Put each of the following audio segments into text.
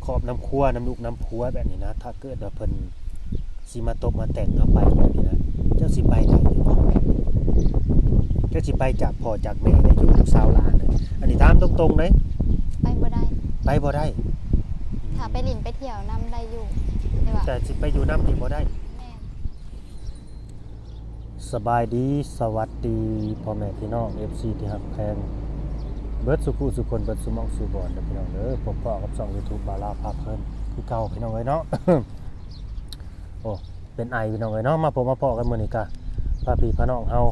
ຄອບນຳຄົວນຳລູກນຳຜົວແບບນີ້ນະ ຖ້າເກີດວ່າເພິ່ນຊິມາຕົບມາແຕ່ງເຮົາໄປແບບນີ້ນະ ເຈົ້າຊິໄປໄດ້ຢູ່ບໍ່? ເຈົ້າຊິໄປຈາກພໍ່ຈາກແມ່ໄດ້ຢູ່ ລູກສາວຫຼານນະ? ອັນນີ້ຖາມຕົງໆເດ້. ໄປບໍ່ໄດ້. ໄປບໍ່ໄດ້. ຖ້າໄປຫຼິ້ນໄປທ່ຽວນຳໄດ້ຢູ່ ແຕ່ວ່າ ແຕ່ຊິໄປຢູ່ນຳນີ້ບໍ່ໄດ້. ແມ່ນ. ສະບາຍດີ ສະຫວັດດີ ພໍ່ແມ່ພີ່ນ້ອງ ເອັຟຊີ ທີ່ຮັກແພງ ເບິດສູ່ຜູ້ສູ່ຄົນ ເບິດສູ່ໝ່ອງສູ່ບ່ອນເດີພີ່ນ້ອງເດີ. ພົບພໍ້ກັບຊ່ອງຢູທູບ ບ່າວລາວພາເພີນຄືເກົ່າພີ່ນ້ອງເອີຍເນາະ. ໂອ້ ເປັນໄອພີ່ນ້ອງເອີຍເນາະ. ມາພົບມາພໍ້ກັນມື້ນີ້ກະ ພາພີ່ພານ້ອງເຮົາ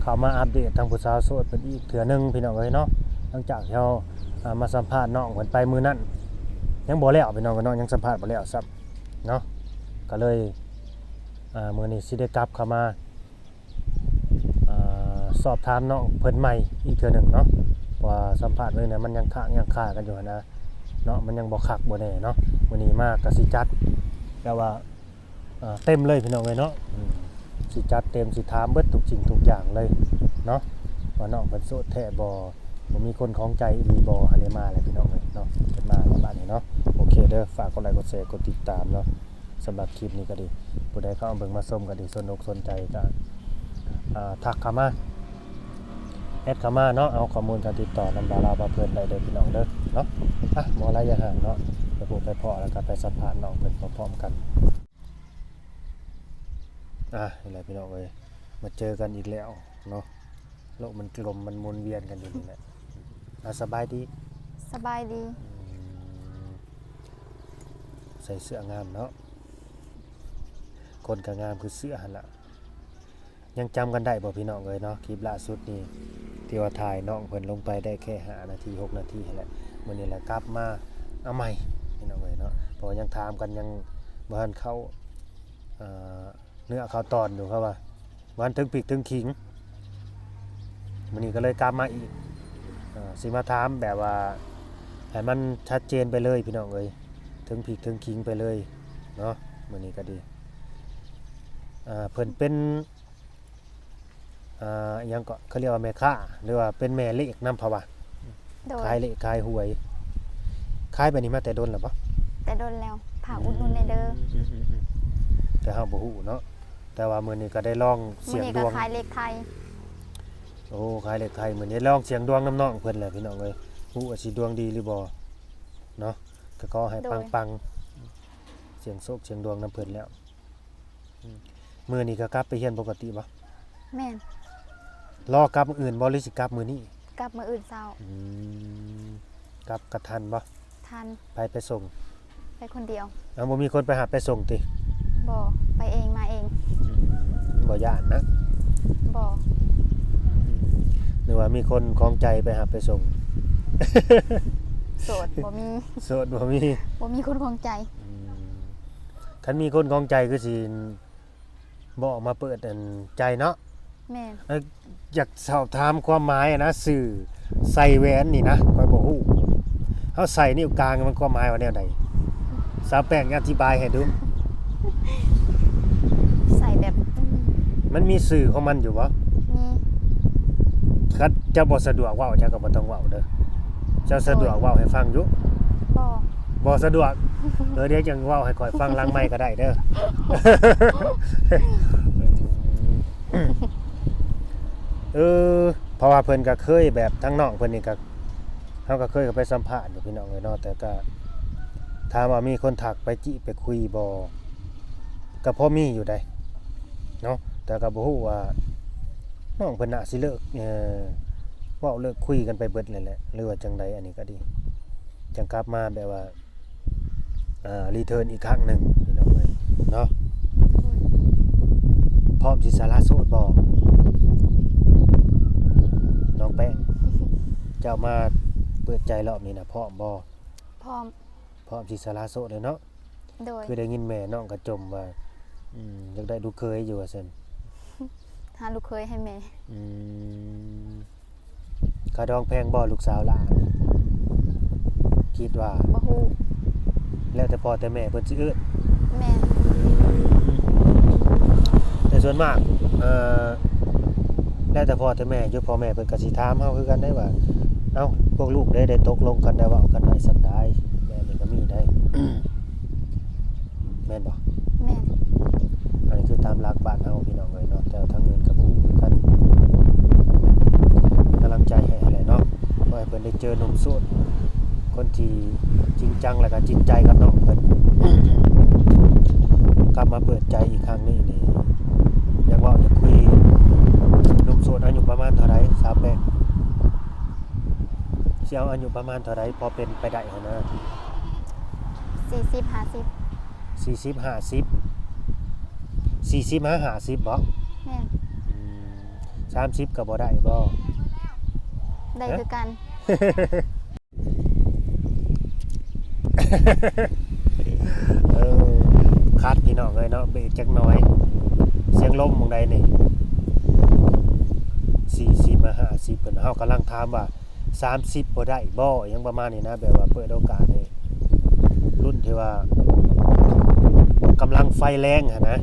ເຂົ້າມາອັບເດດທາງຜູ້ສາວໂສດເພິ່ນອີກເທື່ອໜຶ່ງພີ່ນ້ອງເອີຍເນາະ. ຫຼັງຈາກທີ່ເຮົາ ອ່າ ມາສຳພາດນ້ອງເພິ່ນໄປມື້ນັ້ນ ຍັງບໍ່ແລ້ວພີ່ນ້ອງເອີຍເນາະ ຍັງສຳພາດບໍ່ແລ້ວຊ້ຳເນາະ. ກະເລີຍ ອ່າ ມື້ນີ້ຊິໄດ້ກັບເຂົ້າມາ ອ່າ ສອບຖາມນ້ອງເພິ່ນໃໝ່ອີກເທື່ອໜຶ່ງເນາະ ເພາະວ່າສຳພາດມື້ນັ້ນມັນຍັງຄ້າງຍັງຄາກັນຢູ່ຫັ້ນນະເນາະ ມັນຍັງບໍ່ຄັກບໍ່ແນ່ເນາະ. ມື້ນີ້ມາກະຊິຈັດແບບວ່າ ອ່າ ເຕັມເລີຍພີ່ນ້ອງເອີຍເນາະ. ອືມ ຊິຈັດເຕັມ ຊິຖາມເບິດທຸກສິ່ງທຸກຢ່າງເລີຍເນາະ ວ່ານ້ອງເພິ່ນໂສດແທ້ບໍ່ ບໍ່ມີຄົນຂອງໃຈອີ່ຫຼີບໍ່. ຫັ້ນໄດ້ມາແລ້ວພີ່ນ້ອງເອີຍເນາະ ເພິ່ນມາແລ້ວບາດນີ້ເນາະ. ໂອເຄເດີ ຝາກກົດໄລກົດແຊ ກົດຕິດຕາມເນາະ. ສຳລັບຄລິບນີ້ກໍດີ ຜູ້ໃດເຂົ້າມາເບິ່ງມາຊົມກໍດີ ສົນອົກສົນໃຈກໍ ອ່າ ທັກເຂົ້າມາ ແອັດເຂົ້າມາເນາະ ເອົາຂໍ້ມູນການຕິດຕໍ່ນຳບ່າວລາວພາເພີນໄດ້ເດີພີ່ນ້ອງເດີເນາະ. ອ່ະ ບໍ່ຫຼາຍຢ່າຫ່າງເນາະ ໄປພົບໄປພໍ້ ແລ້ວກໍໄປສຳພາດນ້ອງເພິ່ນພ້ອມໆກັນ. ອ່ະ ນີ້ແຫຼະພີ່ນ້ອງເອີຍ ມາເຈີກັນອີກແລ້ວເນາະ. ໂລກມັນກົມ ມັນໝູນວຽນກັນຢູ່ນີ້ແຫຼະ. ອ່າ ສະບາຍດີ. ສະບາຍດີ. ອືມ ໃສ່ເສື້ອງາມເນາະ ຄົນກໍງາມຄືເສື້ອຫັ້ນລະ. ຍັງຈຳກັນໄດ້ບໍ່ພີ່ນ້ອງເອີຍເນາະ ຄລິບລ່າສຸດນີ້ ທີ່ວ່າຖ່າຍນ້ອງເພິ່ນລົງໄປໄດ້ແຄ່ຫ້ານາທີ ຫົກນາທີຫັ້ນແຫຼະ. ມື້ນີ້ລະກັບມາເອົາໃໝ່ພີ່ນ້ອງເອີຍເນາະ ເພາະວ່າຍັງຖາມກັນ ຍັງບໍ່ທັນເຂົ້າ ເອີ ເນື້ອເຂົ້າຕອນຢູ່ ເຂົາວ່າບໍ່ທັນເຖິງພິກເຖິງຂີງ. ມື້ນີ້ກໍເລີຍກັບມາອີກ ເອີ ຊິມາຖາມແບບວ່າໃຫ້ມັນຊັດເຈນໄປເລີຍພີ່ນ້ອງເອີຍ ເຖິງພິກເຖິງຂີງໄປເລີຍເນາະ. ມື້ນີ້ກໍດີ ເອີ ເພິ່ນເປັນ ອ່າ ອີ່ຫຍັງເກາະ ເຂົາເອີ້ນວ່າແມ່ຄ້າ ຫຼືວ່າເປັນແມ່ເລກນຳເຂົາວ່າ ໂດຍ ຂາຍເລກຂາຍຫວຍ. ຂາຍແບບນີ້ມາແຕ່ດົນແລ້ວບໍ່? ແຕ່ດົນແລ້ວ ຝາກອຸດໜູນແດ່ເດີ. ອືມໆໆ ແຕ່ເຮົາບໍ່ຮູ້ເນາະ ແຕ່ວ່າມື້ນີ້ກໍໄດ້ລອງສ່ຽງດວງ ມື້ນີ້ກໍຂາຍເລກໄທ. ໂອ້ ຂາຍເລກໄທ ມື້ນີ້ລອງສ່ຽງດວງນຳນ້ອງເພິ່ນແຫຼະພີ່ນ້ອງເອີຍ ຮູ້ວ່າຊິດວງດີຫຼືບໍ່ເນາະ. ກໍຂໍໃຫ້ ໂດຍ ປັງໆ ສ່ຽງໂຊກສ່ຽງດວງນຳເພິ່ນແລ້ວ. ອືມ ມື້ນີ້ກໍກັບໄປຮຽນປົກກະຕິບໍ່? ແມ່ນ. ລໍກັບມື້ອື່ນບໍ່ ຫຼືຊິກັບມື້ນີ້? ກັບມື້ອື່ນເຊົ້າ. ອືມ ກັບກະທັນບໍ່? ທັນ. ໃຜໄປສົ່ງ? ໄປຄົນດຽວ. ເອົາ ບໍ່ມີຄົນໄປຮັບໄປສົ່ງຕິ? ບໍ່ ໄປເອງມາເອງ. ອືມ ບໍ່ຢ້ານນະ? ບໍ່. ອືມ ຫຼືວ່າມີຄົນຂອງໃຈໄປຮັບໄປສົ່ງ? ໂສດ ບໍ່ມີ. ໂສດ ບໍ່ມີ ບໍ່ມີຄົນຂອງໃຈ. ອືມ ຄັນມີຄົນຂອງໃຈຄືຊິບໍ່ອອກມາເປີດອັນໃຈເນາະ. ແມ່ນ. ເອີ ຢາກສອບຖາມຄວາມໝາຍນະ ຊື່ໃສ່ແຫວນນີ້ນະ ຂ້ອຍບໍ່ຮູ້ ເຮົາໃສ່ນິ້ວກາງມັນຄວາມໝາຍວ່າແນວໃດ? ສາວແປ້ງອະທິບາຍໃຫ້ດູ. ໃສ່ແບບ ອືມ ມັນມີຊື່ຂອງມັນຢູ່ບໍ່? ມີ. ຄັນເຈົ້າບໍ່ສະດວກເວົ້າ ເຈົ້າກໍບໍ່ຕ້ອງເວົ້າເດີ. ເຈົ້າສະດວກເວົ້າໃຫ້ຟັງຢູ່? ບໍ່. ບໍ່ສະດວກ? ເອີ ດຽວຈັ່ງເວົ້າໃຫ້ຂ້ອຍຟັງຫຼັງໄມກໍໄດ້ເດີ. ເອີ ເພາະວ່າເພິ່ນກໍເຄີຍແບບ ທາງນ້ອງເພິ່ນນີ້ກໍ ເຮົາກໍເຄີຍເຂົ້າໄປສຳພາດຢູ່ພີ່ນ້ອງເອີຍເນາະ ແຕ່ກໍຖາມວ່າມີຄົນທັກໄປຈີບໄປຄຸຍບໍ່ ກໍພໍມີຢູ່ໃດເນາະ ແຕ່ກໍບໍ່ຮູ້ວ່ານ້ອງເພິ່ນໜ້າຊິເລີກ ເອີ ເວົ້າເລີກຄຸຍກັນໄປເບິດແລ້ວແຫຼະ ຫຼືວ່າຈັ່ງໃດ. ອັນນີ້ກໍດີ ຈັ່ງກັບມາແບບວ່າ ອ່າ ຣີເທີນອີກຄັ້ງໜຶ່ງພີ່ນ້ອງເອີຍເນາະ. ໂດຍ. ພ້ອມຊິສະຫຼະໂສດບໍ່ ນ້ອງແປ້ງ? ເຈົ້າມາເປີດໃຈລອບນີ້ນະ ພ້ອມບໍ່? ພ້ອມ. ພ້ອມຊິສະຫຼະໂສດເລີຍເນາະ? ໂດຍ. ຄືໄດ້ຍິນແມ່ນ້ອງກະຈົ່ມວ່າ ອືມ ຢາກໄດ້ລູກເຂີຍຢູ່ວ່າຊັ້ນ. ຫາລູກເຂີຍໃຫ້ແມ່. ອືມ ຄ່າດອງແພງບໍ່ ລູກສາວຫຼ້ານີ້? ຄິດວ່າ ບໍ່ຮູ້. ແລ້ວແຕ່ພໍ່ແຕ່ແມ່ເພິ່ນຊິເອີ້ນ. ແມ່ນ. ແຕ່ສ່ວນມາກ ເອີ ແລ້ວແຕ່ພໍ່ແຕ່ແມ່ຢູ່ ພໍ່ແມ່ເພິ່ນກໍຊິຖາມເຮົາຄືກັນໄດ໋ວ່າ ເອົ້າ ພວກລູກເດ້ ໄດ້ຕົກລົງກັນ ໄດ້ເວົ້າກັນໄວ້ສ່ຳໃດ? ແບບນີ້ກໍມີໄດ໋. ທີ່ຈິງຈັງ ແລ້ວກໍຈິງໃຈກັບນ້ອງເພິ່ນ ກັບມາເປີດໃຈອີກຄັ້ງນີ້ນີ້ ຢາກເວົ້າຢາກຄຸຍ. ໜຸ່ມໂສດອາຍຸປະມານເທົ່າໃດ ສາວແປ້ງ? ຊິເອົາອາຍຸປະມານເທົ່າໃດ ພໍເປັນໄປໄດ້ຫັ້ນນະ? ສີ່ສິບ ຫ້າສິບ ສີ່ສິບ ຫ້າສິບ ສີ່ສິບ ຫາ ຫ້າສິບບໍ? ແມ່ນ. ອືມ ສາມສິບກໍບໍ່ໄດ້ບໍ? ໄດ້ຄືກັນ. ເອີ ຄັດພີ່ນ້ອງເອີຍເນາະ ເບຣກຈັກໜ້ອຍ. ສຽງລົມໝ່ອງໃດນີ້? ສີ່ສິບ ຫາ ຫ້າສິບ ເພິ່ນ ເຮົາກຳລັງຖາມວ່າ ສາມສິບບໍ່ໄດ້ບໍ່ ຫຍັງປະມານນີ້ນະ ແບບວ່າເປີດໂອກາດໃຫ້ລຸ້ນທີ່ວ່າກຳລັງໄຟແຮງຫັ້ນນະ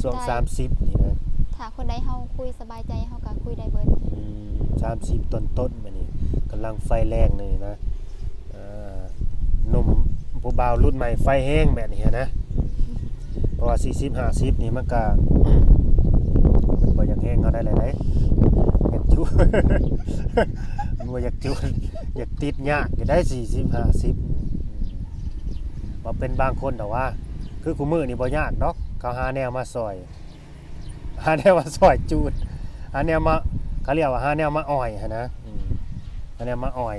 ຊ່ວງ ໄດ້ ສາມສິບນີ້ນະ. ຖ້າຄົນໃດເຮົາຄຸຍສະບາຍໃຈ ເຮົາກໍຄຸຍໄດ້ເບິດ. ອືມ ສາມສິບຕົ້ນໆ ແບບນີ້ ກຳລັງໄຟແຮງນີ້ນະ. ເອີ ໜຸ່ມຜູ້ບ່າວລຸ້ນໃໝ່ໄຟແຮງແບບນີ້ຫັ້ນນະ. ເພາະວ່າສີ່ສິບ ຫ້າສິບນີ້ມັນກະ ມັນບໍ່ຢາກແຮງເທົ່າໃດແລ້ວໃດ ຢາກຈຸ ມັນບໍ່ຢາກຈຸ ຢາກຕິດຍາກຢູ່ໃດ ສີ່ສິບ ຫ້າສິບ. ອືມ ວ່າເປັນບາງຄົນດອກວ່າ ຄືຄູ່ມື້ນີ້ບໍ່ຍາກດອກ ເຂົາຫາແນວມາຊ່ອຍ ຫາແນວມາຊ່ອຍຈູດ ຫາແນວມາ ເຂົາເອີ້ນວ່າຫາແນວມາອ່ອຍຫັ້ນນະ. ອືມ ຫາແນວມາອ່ອຍ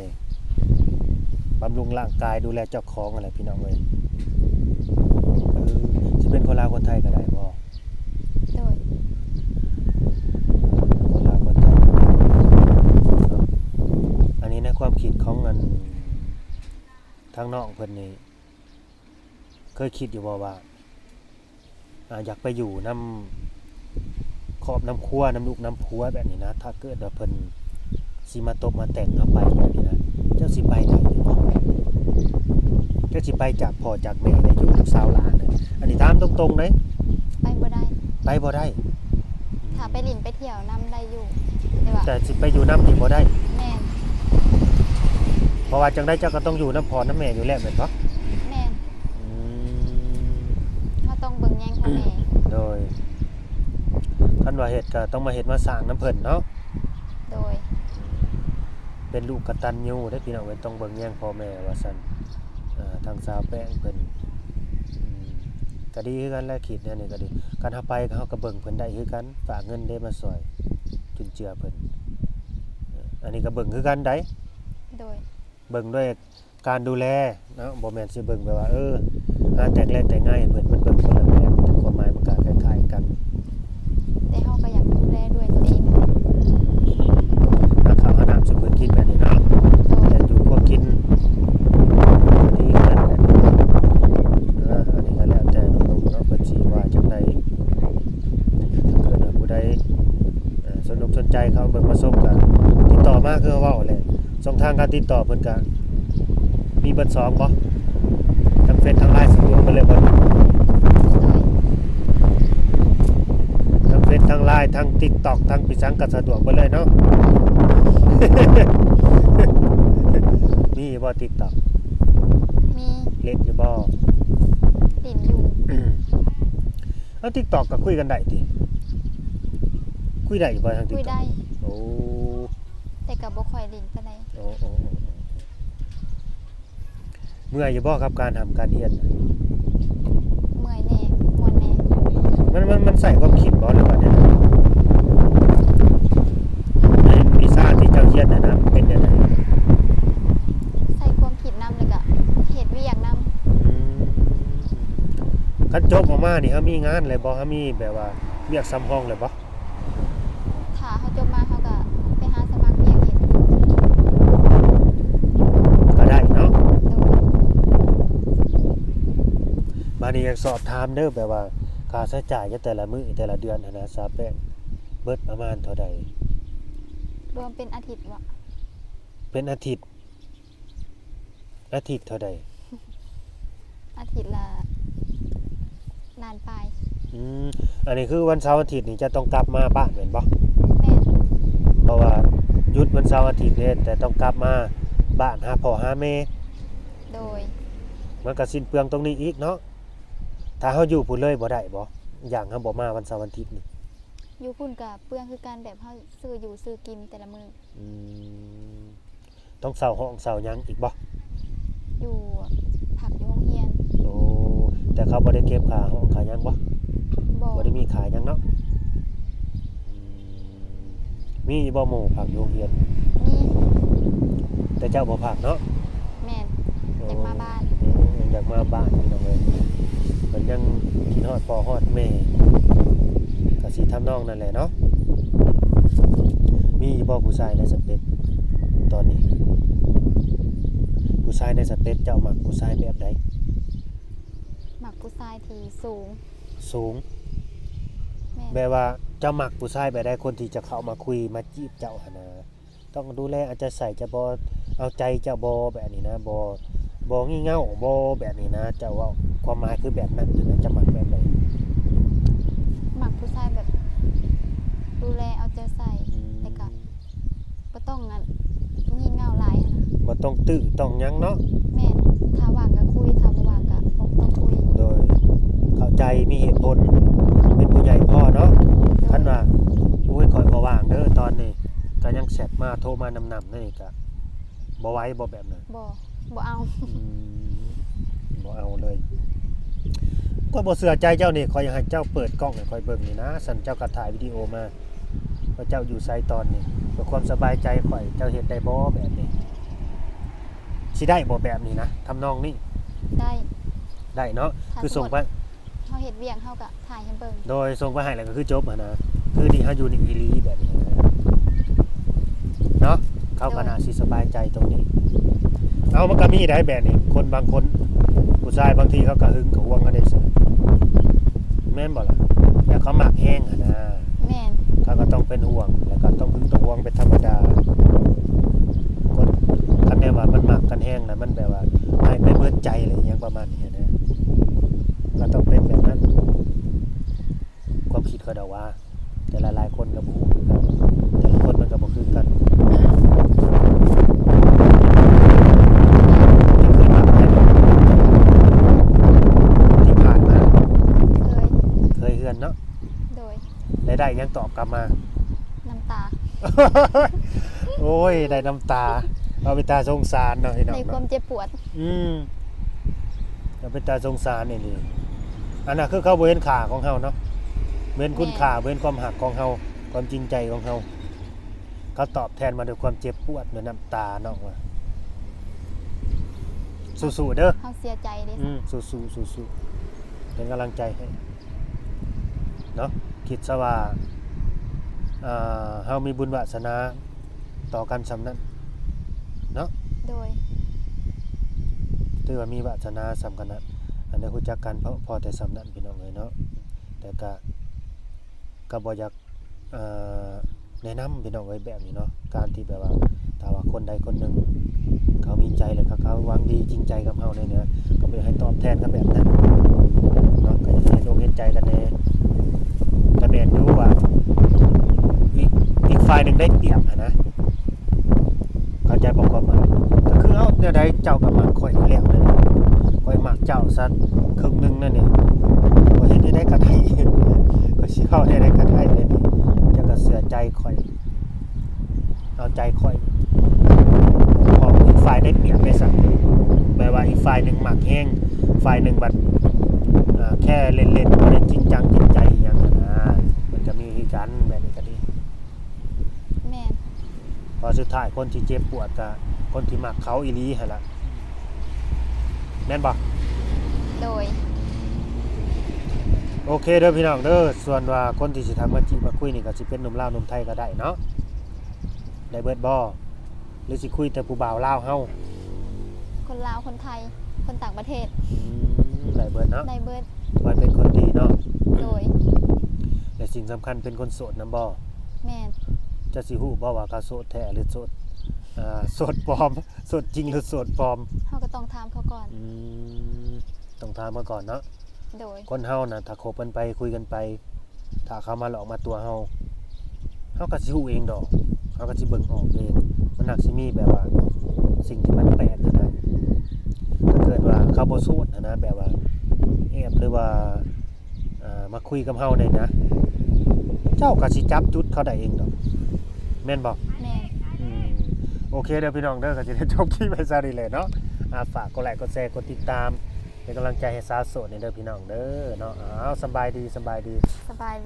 ບຳລຸງຮ່າງກາຍ ດູແລເຈົ້າຂອງຫັ້ນແຫຼະພີ່ນ້ອງເອີຍ. ເອີ ຊິເປັນຄົນລາວຄົນໄທກໍໄດ້ບໍ່? ໂດຍ ຄົນລາວຄົນໄທກໍໄດ້. ອັນນີ້ໃນຄວາມຄິດຂອງອັນ ທາງນ້ອງເພິ່ນນີ້ ເຄີຍຄິດຢູ່ບໍ່ວ່າ ອາ ຢາກໄປຢູ່ນຳຄອບນຳຄົວ ນຳລູກນຳຜົວແບບນີ້ນະ ຖ້າເກີດວ່າເພິ່ນຊິມາຕົບມາແຕ່ງເຮົາໄປແບບນີ້ນະ ເຈົ້າຊິໄປໄດ້ຢູ່ບໍ່? ເຈົ້າຊິໄປຈາກພໍ່ຈາກແມ່ໄດ້ຢູ່ ລູກສາວຫຼານນະ? ອັນນີ້ຖາມຕົງໆເດ້. ໄປບໍ່ໄດ້. ໄປບໍ່ໄດ້. ຖ້າໄປຫຼິ້ນໄປທ່ຽວນຳໄດ້ຢູ່ ແຕ່ວ່າ ແຕ່ຊິໄປຢູ່ນຳນີ້ບໍ່ໄດ້. ແມ່ນ. ເພາະວ່າຈັ່ງໃດເຈົ້າກໍຕ້ອງຢູ່ນຳພໍ່ນຳແມ່ຢູ່ແລ້ວແມ່ນບໍ່? ແມ່ນ. ອືມ ເຮົາຕ້ອງເບິ່ງແຍງພໍ່ແມ່. ໂດຍ ຄັນວ່າເຮັດກໍຕ້ອງມາເຮັດມາສ້າງນຳເພິ່ນເນາະ. ໂດຍ ເປັນລູກກະຕັນຍູເດ້ພີ່ນ້ອງເອີຍ ຕ້ອງເບິ່ງແຍງພໍ່ແມ່ວ່າຊັ້ນ. ເອີ ທາງສາວແປ້ງເພິ່ນ ອືມ ກໍດີຄືກັນແຫຼະ ຄິດແນວນີ້ກໍດີ. ຄັນເຮົາໄປ ເຮົາກໍເບິ່ງເພິ່ນໄດ້ຄືກັນ ຝາກເງິນເດ້ມາຊ່ອຍຈຸນເຈືອເພິ່ນ. ເອີ ອັນນີ້ກໍເບິ່ງຄືກັນໃດ. ໂດຍ ເບິ່ງດ້ວຍ ການດູແລເນາະ ບໍ່ແມ່ນຊິເບິ່ງແບບວ່າ ເອີ ຫາແຕກແລກແຕກງ່າຍໃຫ້ເພິ່ນ ມັນເບິ່ງຄົນລະແບບ ແຕ່ຄວາມໝາຍມັນກໍຄ້າຍໆກັນ. ແຕ່ເຮົາກໍຢາກດູແລດ້ວຍຕົວເອງ ຫາເຂົ້າຫານ້ຳສູ່ເພິ່ນກິນແບບນີ້ເນາະ. ໂດຍ ແຕ່ຢູ່ຄົວກິນ ດີເຮືອນແບບນີ້. ເອີ ອັນນີ້ກໍແລ້ວແຕ່ໜຸ່ມໆເນາະ ເພິ່ນຊິວ່າຈັ່ງໃດ. ຖ້າເກີດວ່າຜູ້ໃດ ເອີ ສົນອົກສົນໃຈເຂົ້າເບິ່ງມາຊົມ ກໍຕິດຕໍ່ມາ ຄືເວົ້າແຫຼະ. ຊ່ອງທາງການຕິດຕໍ່ເພິ່ນກະມີເບິດສອງບໍ່? ທັງເຟສທັງລາຍສະດວກເບິດເລີຍບໍ່? ທັງເຟສທັງລາຍ ທັງຕິກຕັອກ ທັງປີສັງກະສະດວກເບິດເລີຍເນາະ. ມີບໍ່ຕິກຕັອກ? ມີ. ຫຼິ້ນຢູ່ບໍ່? ຫຼິ້ນຢູ່. ເອົາ ຕິກຕັອກກໍຄຸຍກັນໄດ້ຕິ? ຄຸຍໄດ້ຢູ່ບໍ່ທາງຕິກຕັອກ? ຄຸຍໄດ້. ໂອ້ ແຕ່ກໍບໍ່ຄ່ອຍຫຼິ້ນປານໃດ. ໂອ້ ໂອ້ ໂອ້ ໂອ້ ເມື່ອຍຢູ່ບໍ່ກັບການຮ່ຳການຮຽນ? ເມື່ອຍແດ່, ມ່ວນແດ່. ມັນ ມັນ ມັນໃຊ້ຄວາມຄິດບໍ່ ຫຼືວ່າແນວໃດ? ໃນວິຊາທີ່ເຈົ້າຮຽນນັ້ນນະ ເປັນແນວໃດ? ໃຊ້ຄວາມຄິດນຳ ແລ້ວກໍເຮັດວຽກນຳ. ອືມ ຄັນຈົບອອກມານີ້ ເຮົາມີງານເລີຍບໍ່? ເຮົາມີແບບວ່າວຽກສຳຮອງເລີຍບໍ່? ຖ້າເຮົາຈົບມາ ເຮົາກໍໄປຫາສະໝັກວຽກເຮັດ ກໍໄດ້ເນາະ. ໂດຍ. ບາດນີ້ຢາກສອບຖາມເດີ້ ແບບວ່າຄ່າໃຊ້ຈ່າຍໃນແຕ່ລະມື້ ແຕ່ລະເດືອນຫັ້ນນະ ສາວແປ້ງ ເບິດປະມານເທົ່າໃດ? ລວມເປັນອາທິດບໍ? ເປັນອາທິດ. ອາທິດເທົ່າໃດ? ອາທິດລະລ້ານປາຍ. ອືມ ອັນນີ້ຄືວັນເສົາອາທິດນີ້ຈະຕ້ອງກັບມາບ້ານແມ່ນບໍ່? ແມ່ນ. ເພາະວ່າຢຸດວັນເສົາອາທິດເດ້ ແຕ່ຕ້ອງກັບມາບ້ານຫາພໍ່ຫາແມ່. ໂດຍ. ມັນກໍສິ້ນເປືອງຕົງນີ້ອີກເນາະ. ຖ້າເຮົາຢູ່ພຸ້ນເລີຍບໍ່ໄດ້ບໍ່? ຢ່າງເຮົາບໍ່ມາວັນເສົາອາທິດນີ້. ຢູ່ພຸ້ນກໍເປືອງຄືກັນ ແບບເຮົາຊື້ຢູ່ຊື້ກິນແຕ່ລະມື້. ອືມ ຕ້ອງເຊົ່າຫ້ອງເຊົ່າຫຍັງອີກບໍ່? ຢູ່ ພັກຢູ່ໂຮງຮຽນ. ໂອ້ ແຕ່ເຂົາບໍ່ໄດ້ເກັບຄ່າຫ້ອງຄ່າຫຍັງບໍ່? ບໍ່ ບໍ່ໄດ້ມີຄ່າຫຍັງເນາະ. ອືມ ມີຢູ່ບໍ່ໝູ່ພັກຢູ່ໂຮງຮຽນ? ມີ ແຕ່ເຈົ້າບໍ່ພັກເນາະ? ແມ່ນ ໂອ້ ຢາກມາບ້ານ. ໂອ້ ຢາກມາບ້ານພີ່ນ້ອງເອີຍ ເພິ່ນຍັງຄິດຮອດພໍ່ຮອດແມ່ ກະຊິທຳນອງນັ້ນແຫຼະເນາະ. ມີຢູ່ບໍ່ຜູ້ຊາຍໃນສະເປັກຕອນນີ້? ຜູ້ຊາຍໃນສະເປັກເຈົ້າມັກຜູ້ຊາຍແບບໃດ? ມັກຜູ້ຊາຍທີ່ສູງ. ສູງ? ແມ່ນ. ແບບວ່າເຈົ້າມັກຜູ້ຊາຍແບບໃດ ຄົນທີ່ຈະເຂົ້າມາຄຸຍມາຈີບເຈົ້າຫັ້ນນະ ຕ້ອງດູແລເອົາໃຈໃສ່ເຈົ້າບໍ່? ເອົາໃຈເຈົ້າບໍ່? ແບບນີ້ນະ ບໍ່ ບໍ່ງີ່ເຫງົ້າບໍ່? ແບບນີ້ນະ ເຈົ້າເວົ້າຄວາມໝາຍຄືແບບນັ້ນຫັ້ນນະ ເຈົ້າມັກແບບໃດ? ມັກຜູ້ຊາຍແບບດູແລເອົາໃຈໃສ່ ອືມ ແລ້ວກະ ບໍ່ຕ້ອງອັນງີ່ເຫງົ້າຫຼາຍຫັ້ນນະ. ບໍ່ຕ້ອງຕື້ຕ້ອງຫຍັງເນາະ. ແມ່ນ ຖ້າວ່າງກະຄຸຍ ຖ້າບໍ່ວ່າງກະບໍ່ຕ້ອງຄຸຍ. ໂດຍ ເຂົ້າໃຈ ມີເຫດຜົນ ເປັນຜູ້ໃຫຍ່ພໍເນາະ. ໂດຍ ຄັນວ່າ ໂອ້ຍ ຂ້ອຍບໍ່ວ່າງເດີຕອນນີ້ ກະຍັງແຊັດມາໂທມານຳໆ ນີ້ກະບໍ່ໄຫວບໍ່ແບບນັ້ນ? ບໍ່ ບໍ່ເອົາ. ອືມ ບໍ່ເອົາເລີຍ. ຂ້ອຍບໍ່ເຊື່ອໃຈເຈົ້ານີ້ ຂ້ອຍຢາກໃຫ້ເຈົ້າເປີດກ້ອງໃຫ້ຂ້ອຍເບິ່ງນີ້ນະ ຊັ້ນເຈົ້າກະຖ່າຍວິດີໂອມາ ວ່າເຈົ້າຢູ່ໃສຕອນນີ້ ເພື່ອຄວາມສະບາຍໃຈຂ້ອຍ ເຈົ້າເຮັດໄດ້ບໍ່ແບບນີ້? ຊິໄດ້ບໍ່ແບບນີ້ນະ ທຳນອງນີ້? ໄດ້ ໄດ້ເນາະ. ຄືສົ່ງໄປ ເຮົາເຮັດວຽກເຮົາກະຖ່າຍໃຫ້ເບິ່ງ. ໂດຍ ສົ່ງໄປໃຫ້ແລ້ວກະຄືຈົບຫັ້ນນະ ຄືນີ້ເຮົາຢູ່ນີ້ອີ່ຫຼີແບບນີ້ຫັ້ນນະ ເນາະ ເຂົາກະໜ້າຊິສະບາຍໃຈຕົງນີ້. ເອົາ ມັນກະມີໄດ໋ແບບນີ້ ຄົນບາງຄົນ ຜູ້ຊາຍບາງທີເຂົາກະຫຶງກະຫວງເຮົາໄດ້ຊັ້ນ ແມ່ນບໍ່ລະ? ແບບເຂົາມັກແຮງຫັ້ນນະ. ແມ່ນ ເຂົາກະຕ້ອງເປັນຫວງ ແລ້ວກະຕ້ອງຫຶງຕ້ອງຫວງເປັນທຳມະດາ. ຄົນ ຄັນແນວວ່າມັນມັກກັນແຮງນະ ມັນແບບວ່າໃຫ້ໄປເໝິດໃຈ ຫຼື ອີ່ຫຍັງປະມານນີ້ຫັ້ນນະ ກະຕ້ອງເປັນແບບນັ້ນ. ຄວາມຄິດຂ້ອຍດອກວ່າ ແຕ່ຫຼາຍໆຄົນກະບໍ່ຮູ້ຄືກັນ ແຕ່ລະຄົນມັນກະບໍ່ຄືກັນ. ທີ່ຜ່ານມາ ເຄີຍ ເຄີຍເຮືອນເນາະ. ໂດຍ ແລະໄດ້ຫຍັງຕອບກັບມາ? ນ້ຳຕາ. ໂອ້ຍ ໄດ້ນ້ຳຕາ ເອົາເປັນຕາສົງສານເນາະ ພີ່ນ້ອງເນາະ ໃນຄວາມເຈັບປວດ. ອືມ ເອົາເປັນຕາສົງສານອີ່ຫຼີ. ອັນນັ້ນຄືເຂົາບໍ່ເຫັນຄ່າຂອງເຮົາເນາະ ບໍ່ເຫັນຄຸນຄ່າ ແມ່ນ ບໍ່ເຫັນຄວາມຮັກຂອງເຮົາ ຄວາມຈິງໃຈຂອງເຮົາ. ເຂົາຕອບແທນມາດ້ວຍຄວາມເຈັບປວດ ດ້ວຍນ້ຳຕາເນາະ ວ່າ ສູ້ໆເດີ ເຮົາເສຍໃຈເດ້. ອືມ ສູ້ໆ ສູ້ໆ ເປັນກຳລັງໃຈໃຫ້ເນາະ. ຄິດຊະວ່າ ເຮົາມີບຸນວາສະໜາຕໍ່ກັນສ່ຳນັ້ນເນາະ. ໂດຍ ຖືວ່າມີວາສະໜາສ່ຳກັນນະ ອັນໄດ້ຮູ້ຈັກກັນພໍ ພໍແຕ່ສ່ຳນັ້ນ ພີ່ນ້ອງເອີຍເນາະ. ແຕ່ກະ ກະບໍ່ຢາກ ເອີ ແນະນຳ ພີ່ນ້ອງເອີຍ ແບບນີ້ເນາະ ການທີ່ແບບວ່າ ຖ້າວ່າຄົນໃດຄົນໜຶ່ງເຂົາມີໃຈ ແລ້ວເຂົາ ເຂົາຫວັງດີຈິງໃຈກັບເຮົາແນວນີ້ນະ ກະບໍ່ຢາກໃຫ້ຕອບແທນກັນແບບນັ້ນເນາະ ກະຢາກໃຫ້ເຮັດອົກເຮັດໃຈກັນແດ່. ກະແມ່ນຢູ່ວ່າ ອີກ ອີກຝ່າຍໜຶ່ງໄດ້ປຽບຫັ້ນນະ ເຂົ້າໃຈບໍ່ຄວາມໝາຍ? ກະຄື ເອົ້າ ແນວໃດເຈົ້າກະມັກຂ້ອຍຢູ່ແລ້ວແນວນີ້ ຂ້ອຍມັກເຈົ້າຊະເຄິ່ງໜຶ່ງແນວນີ້ ຂ້ອຍເຮັດແນວໃດກະໄດ້ ຂ້ອຍຊິເວົ້າແນວໃດກະໄດ້ແນວນີ້ ເຈົ້າກະເຊື່ອໃຈຂ້ອຍ ເອົາໃຈຂ້ອຍ ເພາະອີກຝ່າຍໄດ້ປຽບໄດ້ຊັ້ນ ແບບວ່າອີກຝ່າຍໜຶ່ງມັກແຮງ ຝ່າຍໜຶ່ງບັດ ເອີ ແຄ່ເລ່ນໆ ບໍ່ໄດ້ຈິງຈັງຈິງໃຈອີ່ຫຍັງຫັ້ນນະ ມັນກະມີຄືກັນ ແບບນີ້ກະດີ. ແມ່ນ ເພາະສຸດທ້າຍຄົນທີ່ເຈັບປວດກະຄົນທີ່ມັກເຂົາອີ່ຫຼີຫັ້ນລະ ແມ່ນບໍ່? ໂດຍ ໂອເຄເດີພີ່ນ້ອງເດີ ສ່ວນວ່າຄົນທີ່ຊິທັກມາຈີບມາຄຸຍນີ້ກະຊິເປັນໜຸ່ມລາວໜຸ່ມໄທກະໄດ້ເນາະ ໄດ້ເບິດບໍ່? ຫຼືຊິຄຸຍແຕ່ຜູ້ບ່າວລາວເຮົາ? ຄົນລາວ ຄົນໄທ ຄົນຕ່າງປະເທດ. ອືມ ໄດ້ເບິດເນາະ ໄດ້ເບິດ ຂໍໃຫ້ເປັນຄົນດີເນາະ. ໂດຍ ແລະສິ່ງສຳຄັນເປັນຄົນໂສດນຳບໍ່? ແມ່ນ ເຈົ້າຊິຮູ້ບໍ່ວ່າເຂົາໂສດແທ້ ຫຼືໂສດ ເອີ ໂສດປອມ ໂສດຈິງ ຫຼືໂສດປອມ? ເຮົາກະຕ້ອງຖາມເຂົາກ່ອນ. ອືມ ຕ້ອງຖາມເຂົາກ່ອນເນາະ. ໂດຍ ຄົນເຮົານະ ຖ້າຄົບກັນໄປ ຄຸຍກັນໄປ ຖ້າເຂົາມາຫຼອກມາຕົວະເຮົາ ເຮົາກະຊິຮູ້ເອງດອກ ເຮົາກະຊິເບິ່ງອອກເອງ. ມັນໜັກຊິມີແບບວ່າສິ່ງທີ່ມັນແປກຫັ້ນນະ ຖ້າເກີດວ່າເຂົາບໍ່ໂສດຫັ້ນນະ ແບບວ່າແອບ ຫຼືວ່າ ເອີ ມາຄຸຍກັບເຮົານີ້ນະ ເຈົ້າກະຊິຈັບຈຸດເຂົາໄດ້ເອງດອກ ແມ່ນບໍ່? ແມ່ນ ອືມ ໂອເຄເດີພີ່ນ້ອງເດີ ກະຊິໄດ້ຈົບຄລິບໄວ້ຊ່ຳນີ້ແຫຼະເນາະ. ອ່າ ຝາກກົດໄລກົດແຊກົດຕິດຕາມ ເປັນກຳລັງໃຈໃຫ້ສາວໂສດນີ້ເດີພີ່ນ້ອງເດີເນາະ. ອ້າວ ສະບາຍດີ ສະບາຍດີ ສະບາຍ